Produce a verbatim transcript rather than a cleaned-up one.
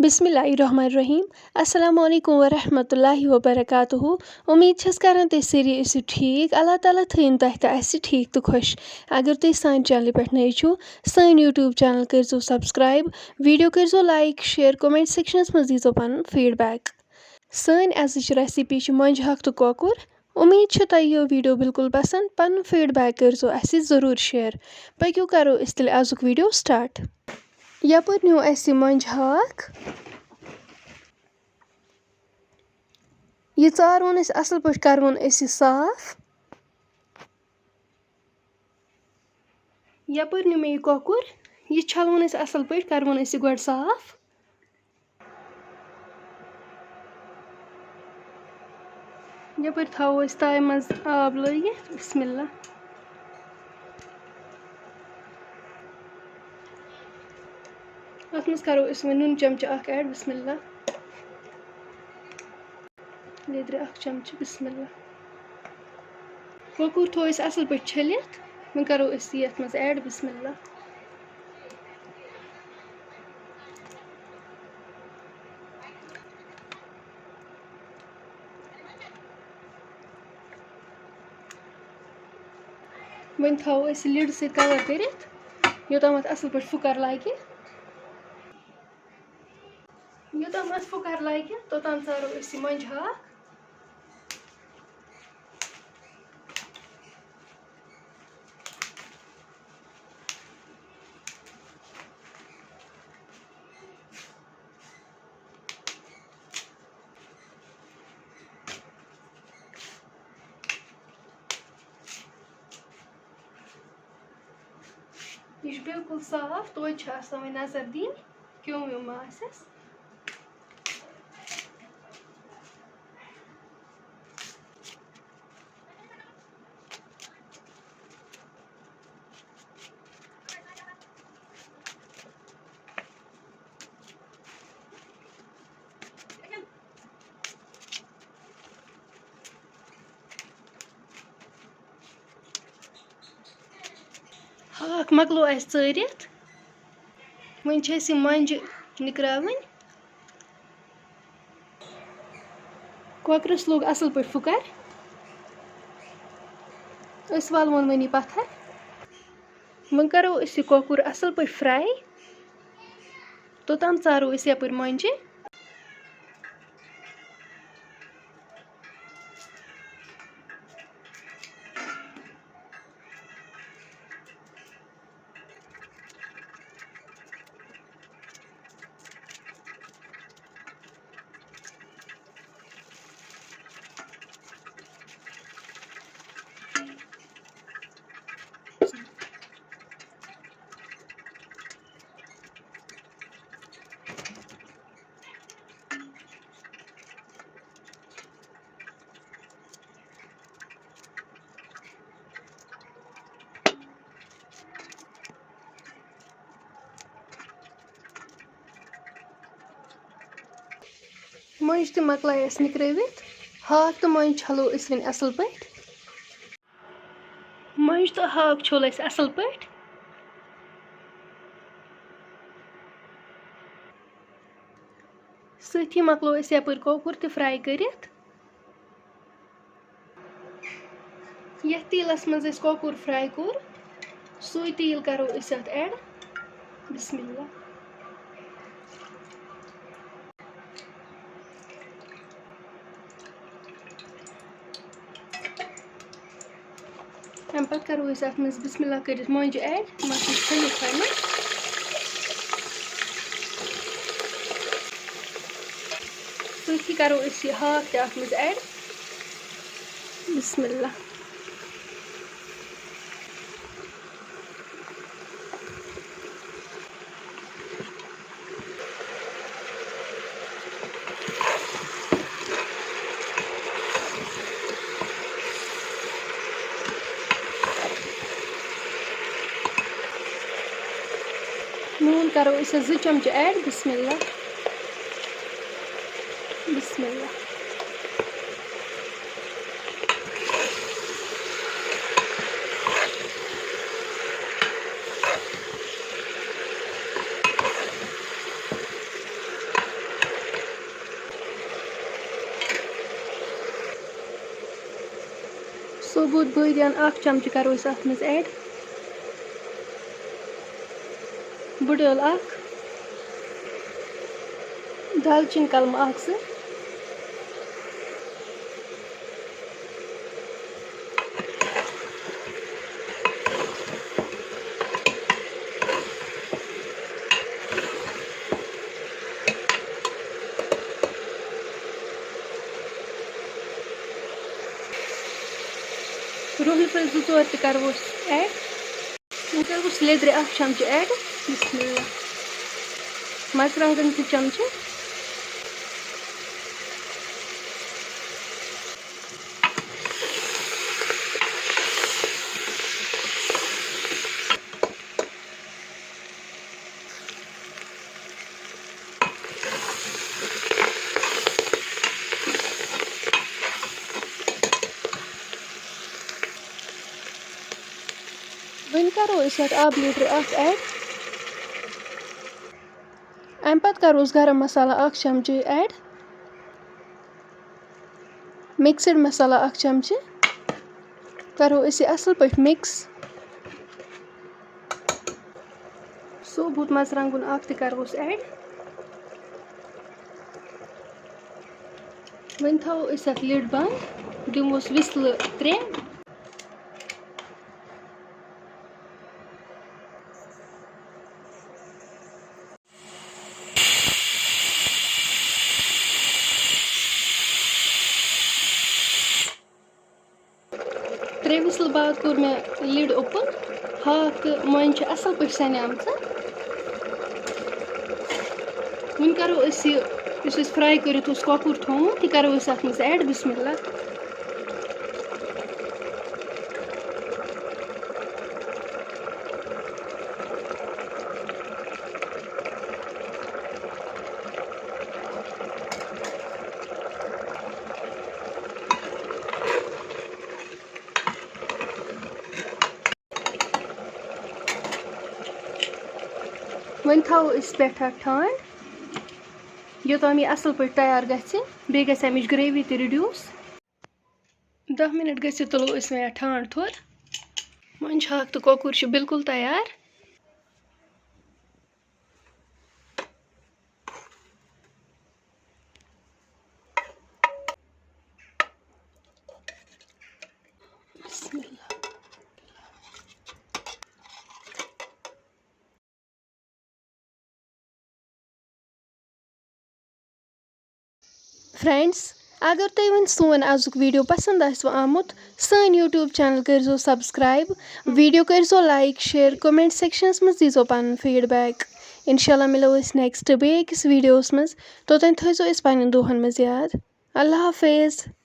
بسم اللہ الرحمن الرحیم۔ السلام علیکم ورحمۃ اللہ وبرکاتہ۔ امید چھس کران تُہۍ سٲری ٲسِو ٹھیٖک۔ اللہ تعالیٰ تھٲیِن تۄہہِ تہٕ اَسہِ ٹھیٖک تہٕ خۄش۔ اگر تُہۍ سانہِ چینلہِ پٮ۪ٹھ نٔے چھِو، سٲنۍ YouTube channel کٔرۍزیو subscribe، video کٔرۍزیو like، share، comment sectionس منٛز دیٖزیو پنُن feedback۔ سٲنۍ أزِچ recipe چھِ مۄنجہِ ہاکھ تہٕ کۄکُر۔ امید چھِ تۄہہِ یہِ video بالکل پسند۔ پنُن feedback کٔرۍزیو اَسہِ ضروٗر share۔ پٔکِو کرو أسۍ تیٚلہِ أزیُک video start۔ یپٲرۍ نیوٗ اَسہِ یہِ مۄنجہِ ہاکھ۔ یہِ ژاروُن أسۍ اَصٕل پٲٹھۍ، کَروُن أسۍ یہِ صاف۔ یَپٲرۍ نیوٗ مےٚ یہِ کۄکُر، یہِ چھَلوُن أسۍ اَصٕل پٲٹھۍ، کَروُن أسۍ یہِ گۄڈٕ صاف۔ یَپٲرۍ تھاوو أسۍ تایہِ منٛز آب لٲگِتھ۔ بسم اللہ۔ اَتھ منٛز کَرو أسۍ وۄنۍ نُن چمچہٕ اَکھ add۔ بسم اللہ۔ لیٚدرِ اَکھ چمچہٕ۔ بسم اللہ۔ کۄکُر تھوٚو اَسہِ اَصٕل پٲٹھۍ چھٔلِتھ۔ وۄنۍ کَرو أسۍ یہِ یَتھ منٛز add۔ بسم اللہ۔ وۄنۍ تھاوو أسۍ یہِ lid سۭتۍ cover کٔرِتھ، یوٚتام اَتھ اَصٕل پٲٹھۍ پھُکَر لَگہِ۔ یوٚتام اَتھ پھُکَر لَگہِ، توٚتام ژارو أسۍ یہِ مۄنجہِ ہاکھ۔ یہِ چھُ بالکل صاف، توتہِ چھِ آسان وۄنۍ نظر دِنۍ، کیوٚم ویوٚم ما آسٮ۪س۔ ہاکھ مۄکلو اَسہِ ژٲرِتھ۔ وۄنۍ چھِ اَسہِ یہِ مۄنجہِ نِکراوٕنۍ۔ کۄکرَس لوٚگ اَصٕل پٲٹھۍ پھُکَر۔ أسۍ والوون وۄنۍ یہِ پَتھَر۔ وۄنۍ کَرو أسۍ یہِ کۄکُر اَصٕل پٲٹھۍ fry۔ توٚتام ژارو أسۍ یَپٲرۍ مۄنجہِ۔ مۄنجہِ تہِ مۄکلایہِ اَسہِ نِکرٲوِتھ۔ ہاکھ تہٕ مۄنجہِ چھَلو أسۍ وۄنۍ اَصٕل پٲٹھۍ۔ مۄنجہِ تہٕ ہاکھ چھوٚل اَسہِ اَصٕل پٲٹھۍ۔ سۭتی مۄکلو أسۍ یَپٲرۍ کۄکُر تہِ fry کٔرِتھ۔ یَتھ تیٖلَس منٛز اَسہِ کۄکُر fry کوٚر، سُے تیٖل کَرو أسۍ اَتھ add۔ بسم اللہ۔ تَمہِ پَتہٕ کَرو أسۍ اَتھ منٛز بسم اللہ کٔرِتھ مۄنجہِ add، مۄنجہِ چھٔلِتھ تھاونہٕ۔ سۭتی کَرو أسۍ یہِ ہاکھ تہِ اَتھ منٛز add۔ بسم اللہ۔ نوٗن کَرو أسۍ اَتھ زٕ چمچہٕ add۔ بسم اللہ۔ بسم اللہ۔ ثوبوٗت بٲدیان اَکھ چمچہٕ کَرو أسۍ اَتھ منٛز ایڈ، بٕڈ ٲل اَکھ، دالچیٖن کلمہٕ اَکھ زٕ، رُہنہٕ پھٔلۍ زٕ ژور تہِ کَرو أسۍ ایڈ۔ وۄنۍ کَرو أسۍ لیٚدرِ اَکھ چمچہٕ ایڈ۔ بسم اللہ۔ مرژٕوانٛگن زٕ چمچہٕ۔ وۄنۍ کَرو أسۍ اَتھ آبہٕ لیٖٹر اَکھ ایڈ۔ اَمہِ پَتہٕ کَروس گرم مصالہٕ اَکھ چمچہٕ ایڈ، mixed مصالہٕ اَکھ چمچہٕ۔ کَرو أسۍ یہِ اَصٕل پٲٹھۍ mix۔ ثوبوٗت مرژٕوانٛگُن اَکھ تہِ کَروس ایڈ۔ وۄنۍ تھاوو أسۍ اَتھ lid بنٛد، دِموس whistle ترٛےٚ۔ ترٛےٚ whistle بعد کوٚر مےٚ lid open، ہاکھ تہٕ مۄنجہِ چھِ اَصٕل پٲٹھۍ سَنیمژٕ۔ وۄنۍ کَرو أسۍ یہِ، یُس اَسہِ fry کٔرِتھ اوس کۄکُر تھوٚومُت، یہِ کَرو أسۍ اَتھ منٛز ایڈ۔ بسم اللہ۔ وۄنۍ تھاوو أسۍ پٮ۪ٹھ اَتھ ٹھانٛڈ، یوٚتام یہِ اَصٕل پٲٹھۍ تیار گژھِ، بیٚیہِ گژھِ اَمِچ gravy تہِ reduce۔ دَہ مِنَٹ گٔژھِتھ تُلو أسۍ وۄنۍ اَتھ ٹھانٛڈ تھوٚد۔ وۄنۍ چھُ ہاکھ تہٕ کۄکُر چھُ بِلکُل تیار۔ بسم اللہ۔ فرینڈز، اگر تۄہہِ وۄنۍ سون أزیُک video پسند آسِوٕ آمُت، سٲنۍ YouTube channel کٔرزیٚو subscribe، video کٔرزیٚو like، share، comment sectionس منٛز دیٖزیٚو پنُن feedback۔ انشاءاللہ مِلو أسۍ next بیٚیہِ أکِس videoس منٛز۔ توٚتام تھٲیزیٚو أسۍ پننٮ۪ن دُعاہن منٛز یاد۔ اللہ حافظ۔